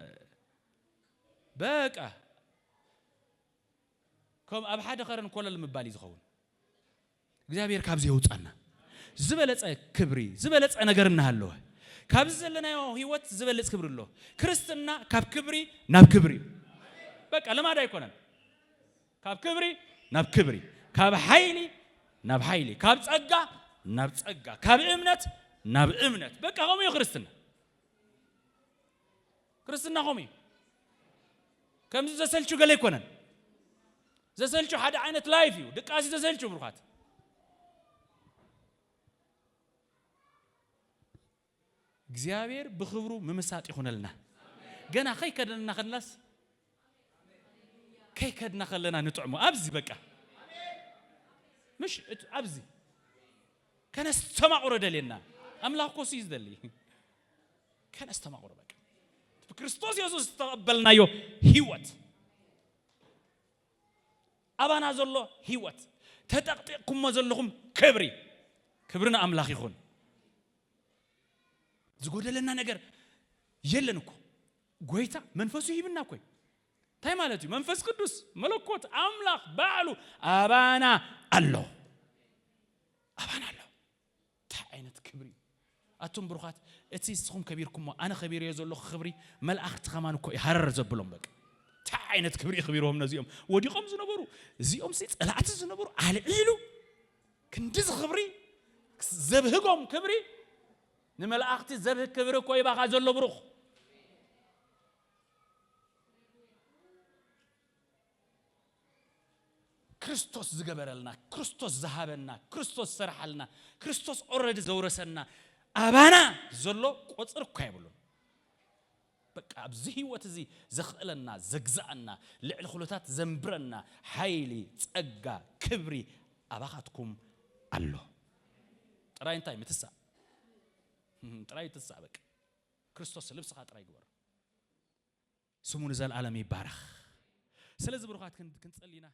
በቃ። ከም ኣብ ሓደ ኸረን ኮለል ምባል እዩ ዝኸውን። እግዚኣብሔር ካብዚ የውጻና። ዝበለጸ ክብሪ፣ ዝበለጸ ነገር እናሃለወ፣ ካብዚ ዘለናዮ ህይወት ዝበልጽ ክብሪ ኣሎ። ክርስትና ካብ ክብሪ ናብ ክብሪ እዩ። በቃ ልማድ ኣይኮነን። ካብ ክብሪ ናብ ክብሪ፣ ካብ ሓይሊ ናብ ሓይሊ፣ ካብ ጸጋ ናብ ጸጋ፣ ካብ እምነት ናብ እምነት። በቃ ከምኡ እዩ ክርስትና። ክርስትና ከምኡ እዩ። ከምዚ ዘሰልቹ ገለ ኣይኮነን። ዘሰልቹ ሓደ ዓይነት ላይፍ እዩ። ድቃሲ ዘሰልቹ ብሩኻት። እግዚኣብሔር ብኽብሩ ምምሳጥ ይኹነልና። ገና ከይከደና ከለናስ፣ ከይከድና ከለና ንጥዕሞ። ኣብዚ በቃ። ምሽ እት-፣ ኣብዚ። ከነስተማቕሮ ደልየና። ኣምላኽ ኮሲ እዩ ዝደሊ። ከነስተማቕሮ በቃ። ብክርስቶስ የሱስ ዝተቐበልናዮ ህይወት። ኣባና ዘሎ ህይወት። ተጠቕጢቕኩሞ ዘለኹም ክብሪ። ክብሪ ንኣምላኽ ይኹን። ዝጎደለና ነገር የለን እኮ። ጎይታ መንፈሱ ሂብና እኮ እዩ። እንታይ ማለት እዩ? መንፈስ ቅዱስ፣ መለኮት፣ ኣምላኽ ባዕሉ ኣባና ኣሎ። ኣባና ኣሎ። እንታይ ዓይነት ክብሪ እዩ? ኣቱም ብሩኻት፣ እቲ ንስኹም ከቢርኩሞ፣ ኣነ ከቢረዮ ዘለኹ ክብሪ፣ መላእኽቲ ከማን እኮ እዩ ሃረር ዘብሎም በቃ። እንታይ ዓይነት ክብሪ እዩ ክቢርዎም ነዚኦም? ወዲቖም ዝነበሩ፣ እዚኦም ሲ ጸላእቲ ዝነበሩ፣ ኣልዒሉ፣ ክንድዚ ክብሪ፣ ዘብህጎም ክብሪ፣ ንመላእኽቲ ዘብህግ ክብሪ እኮ እዩ ባኻ ዘሎ ብሩኽ። ክርስቶስ ዝገበረልና፣ ክርስቶስ ዝሃበና፣ ክርስቶስ ዝሰርሓልና፣ ክርስቶስ ኦረዲ ዘውረሰና ኣባና ዘሎ ቁፅሪ እኳ የብሉን። በቃ ኣብዚ ህይወት እዚ ዘኽእለና፣ ዘግዛኣና፣ ልዕሊ ኩነታት ዘንብረና ሓይሊ፣ ጸጋ፣ ክብሪ ኣባኻትኩም ኣሎ። ጥራይ እንታይ ምትሳእ? ጥራይ ትሳእ በቃ። ክርስቶስ ልብስኻ ጥራይ ግበር። ስሙ ንዘለኣለም ይባረኽ። ስለዚ ብሩኻት ክን- ክንጸሊ ኢና።